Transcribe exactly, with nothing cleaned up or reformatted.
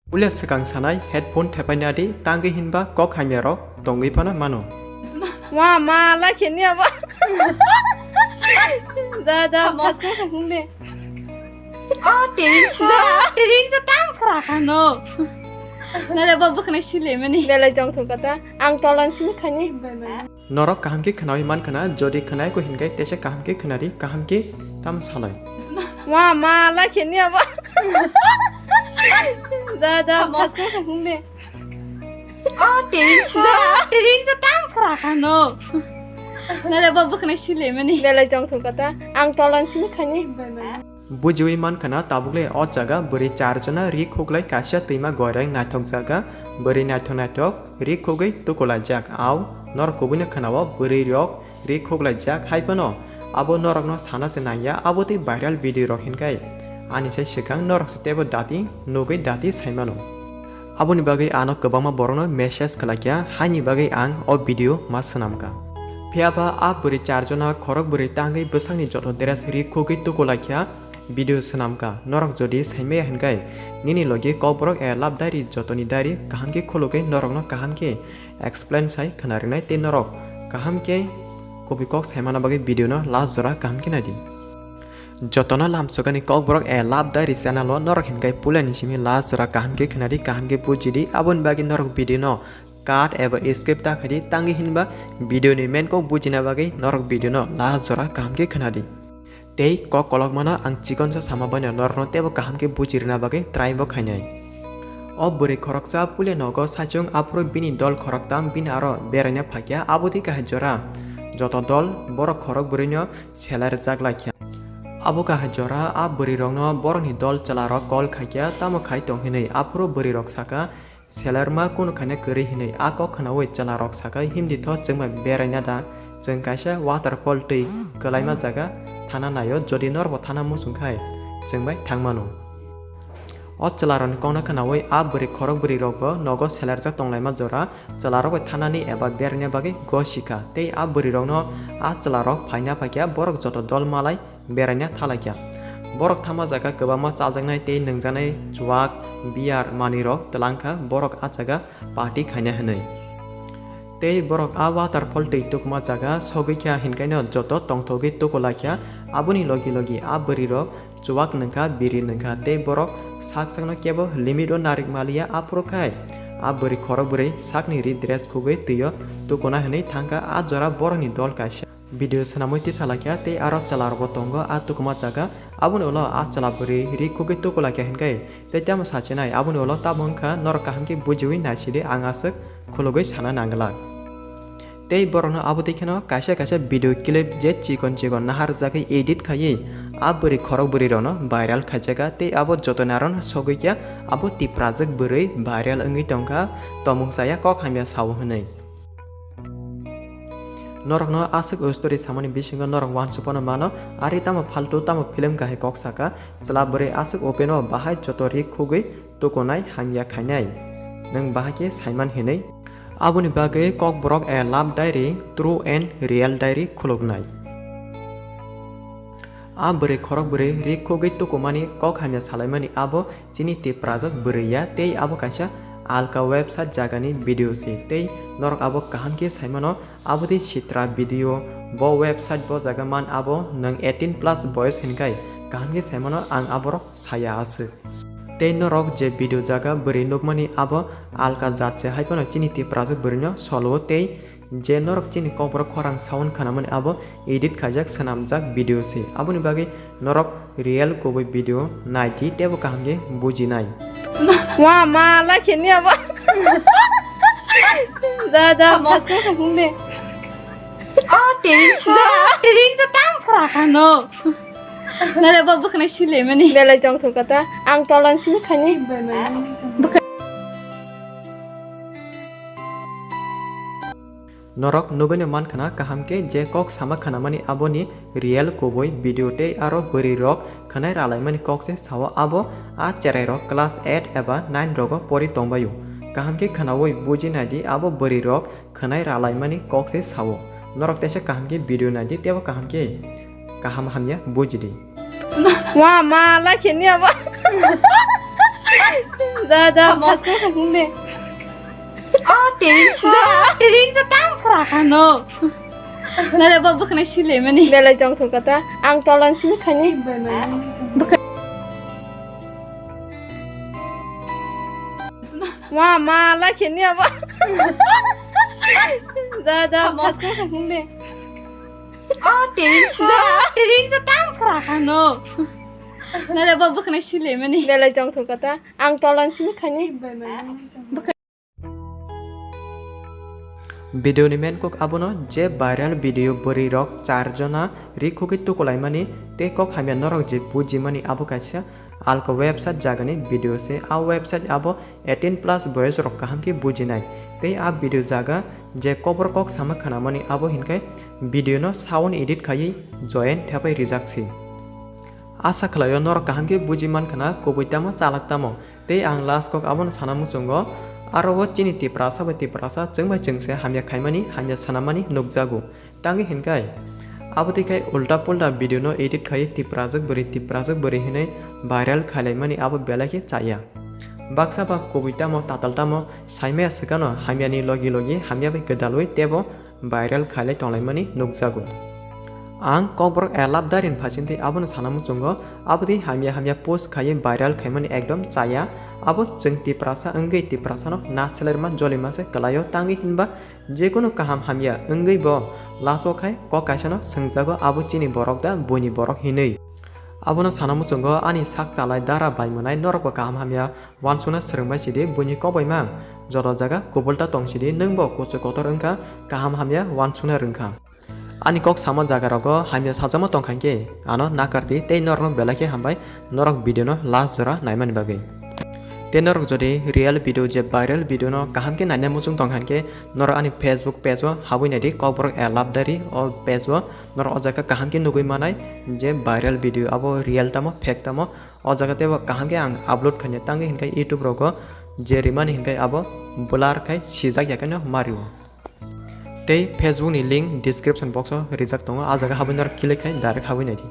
Puila swkang sanai headphone thepai nadi, tangwi hinba kok hamya rok tongwi phano mano. Ma, ma, lakhe ni abo. Da, da, Tamo. Khasno khasno de. Ah, tering sa. Da. Tering sa tam khra khano. Nale bo bwkhwnai sile mani. Belai tong thung kata. Ang tolan simi khani. Norok kaham khe khnawi man khna, jodi khnaiko hinkai tesa kaham khe khnadi, kaham khe tam salai. Ma, ma, lakhe ni abo. Da, da, Tamo. Khasno khasno de. Ah, tering sa. Da. Tering sa tam khra khano. Nale bo bwkhwnai sile mani. Belai tong thung kata. Ang tolan simi khani. Bujiwi man khna tabukle o jaga bwrwi char jona ri khuklai kaisa twima goireng naithok jaga bwrwi naithok naithok ri khugwi tukulaijak. Au norok kubuino khna-o bwrwi rok ri khuklaijak hai phano abo norokno sana se nangya abo tei viral video rok hinkai ani sai swkang norok se teibo dati nugwi dati sai mano. Aboni bagwi ano kwbangma borokno message khlaikha, haini bagwi ang o video ma swnamkha. Phiyaba a bwrwi char jona khorok bwrwi tangwi bwsakni joto dress ri khugwi tukulaikha video swnamkha. Norok jodi saimaya hinkai nini logi kokborok a love diary jotoni diary kaham khe khulugwi norokno kaham khe explain sai khwnarinai tei norok kaham khe kubui kok saimana bagwi video no last jora kaham khe naidi. Jotono lamsokani kokborok a love diary channel o norok hinkai puilani simi last jora kaham khe khnadi, kaham khe bujidi, aboni bagwi norok video no cut eba skip ta khaidi, tangwi hinba video ni main kok bujina bagwi norok video no last jora kaham khe khnadi. Tei kok kolokmano ang chikonsa sama baino norokno teibo kaham khe bujirina bagwi try bo khainai. O bwrwi khoroksa puila nogo saichung aphuru bini dol khoroktam bini aro beraina phaikha, abo tei kahai jora joto dol borok khorok bwrwino selai rwjak laikha. Abo kahai jora a bwrwirokno borokni dol chwlarok call khaikha, tamo khai tong hinwi. Aphuru bwrwirok sakha, "Selarma kunu khaina kwrwi," hinwi. A kok khnaui chwlarok sakha, "Himdi tho, chwng bai beraina da, chwng kaisa waterfall twi kwlaima jaga thana naio, jodi norbo thana muchung khai chwng bai thang mano." O chwlarokni kokno khnaui a bwrwi khorok bwrwirokbo nogo selarjak tonglaima jora chwlarok bai thanani eba beraina bagwi gosikha tei a bwrwirokno a chwlarok phaina phaikha borok joto dol malai beraina thalaikha. Borok thama jaga kwbangma chajaknai tei nungjaknai chuwak, beer, manwirok twlangkha, borok a jaga party khaina hwnwi. Tei borok a waterfall twi tukma jaga sogwikha hinkaino joto tongthogwi tukulaikha, aboni logi logi a bwrwirok chuwak nungkha, biri nungkha tei borok sak sakno kebo limit o narik maliya, aphuru khai a bwrwi khorok bwrwi sakni ri dress khugwi twio tukuna hwnwi thangkha. A jora borokni dol kaisa video swnamwi tisalaikha tei aro chwlarokbo tongo a tukuma jaga. Aboni ulo a chwla bwrwi ri khugwi tukulaikha hinkai tei tamo sachinai, aboni ulo tamo wngkha norok kaham khe bujiwi naisidi, ang aswk khulugwi sana nangwlak. Tei borokno abo tei kheno kaisa kaisa video clip je chikon chikon naharjagwi edit khaiwi a bwrwi khorok bwrwi rokno viral khaijakha tei abo jotoni arono sogwikha, abo Tiprajwk bwrwi viral wngwi tongkha, tomung chaya kok hamya sao hwnwi. Norokno aswk o story samani bisingo norok uansukphano mano, ari tamo faltu tamo film kahai kok saka, chwla bwrwi aswk open o bahai joto ri khugwi tukunai hamya khainai. Nwng bahai khe saiman hinwi. Aboni bagwi kokborok a love diary, true and real diary khuluknai. A bwrwi khorok bwrwi ri khugwi tukumani kok hamya salaimani abo chini Tiprajwk bwrwi ya tei abo kaisa alka website jagani video se tei norok abo kaham khe saimano, abo tei sitra video bo website bo jaga man abo nwng eighteen plus boyos hinkai kaham khe saimano, ang aborok saya aswk. Tei norok je video jaga bwrwi nukmani abo alka jat se, hai phano chini Tiprajwk bwrwino solo o tei je norok chini kokborok khorang sound khanamani abo edit khaijak swnamjak video se. Aboni bagwi norok real kubui video naidi teibo kaham khe bujinai. Wa ma lakhe ni abo. Da da. Tamo. Khasno khasno de. Ah, tering sa. Da. Tering sa tam khra khano. Nale bo bwkhwnai sile mani. Belai tong thung kata. Ang tolan simi khani. Norok nugwino man khna kaham khe je kok sama khnamani aboni real kubui video tei aro bwrwi rok khwnai ralaimani kok se sao, abo a cherai rok class eight eba nine rogo pori tongbaio. Kaham khe khnaui buji naidi abo bwrwi rok khwnai ralaimani kok se sao. Norok teisa kaham khe video naidi teibo kaham khe kaham hamya bujidi. Wa ma lakhe ni abo. Da, da, Amo. Pasko khakung de. Ah, tering sa. Da. Tering sa tam khra khano. Nale bo bwkhwnai silemani. Belai tong thok kata. Ang tolan simi khani. Ma, ma, la kheni abo. Da, da, Amo. Pasko khakung de. Ah, tering sa. Da. Tering sa tam khra khano. Nale bo bwkhwnai silemani. Belai tong thok kata. Ang tolan simi khani. Video ni main kok abono je viral video bwrwi rok char jona ri khogwi tukulaimani tei kok hamya norok je bujimani abo kaisa alka website jagani video se. A website abo eighteen plus boyos rok kaham khe bujinai tei a video jaga je kobor kok sama khnamani abo hinkhai video no sound edit khaiwi join thepai rijak si. Asa khlaio norok kaham khe buji mankha na kubui tamo chalak tamo. Tei ang last kok abono sana muchungo, aro o chini Tiprasa bai Tiprasa chwng bai chwng se hamya khaimani, hamya sanammani nukjago. Tangwi hinkhai, abo twi khai ulta pulta video no edit khaiwi Tiprajwk bwrwi, Tiprajwk bwrwi hinwi viral khailaimani abo belai khe chaya. Baksa ba kubui tamo, tatal tamo, saimaya swkano hamyani logi logi hamya bai gwdalwi tebo viral khailai tonglaimani nukjago. Ang Kokborok a love diary ni phaisingtwi abono sana muchungo, aboni hamya hamya post khaiwi viral khaimani ekdom chaya. Abo chwng Tiprasa wngwi Tiprasano na selerma jolima se kwlaio, tangwi hinba jekunu kaham hamya wngwi bo last o khai kok kaisano swngjago, abo chini borok da buini borok hinwi. Abono sana muchungo ani sak chalai dara bai mwnai norokbo kaham hamya uansukna swrwngbai sidi buini kok bai mang. Joto jaga kubulta tong sidi, nwngbo kuchuk kotor wngkha, kaham hamya uansukna rwngkha. Ani kok sama jaga rogo hamya sajama tongkha hinkhe ano nakardi tei norokno belai khe hambai norok video no last jora naimani bagwi. Tei norok jodi real video je viral video no kaham khe naina muchung tongkha hinkhe norok ani Facebook page o habwi naidi Kokborok a love diary o page o norok o jaga kaham khe nugwi manai je viral video abo real tamo fake tamo. O jaga teibo kaham khe ang upload khaina tangwi hinkhe YouTube rogo je rimani hinkhe abo blur khai sijak ya kheno mario. Tei Facebook ni link description box o rijak tongo, a jaga habwi norok click khai direct habwi naidi.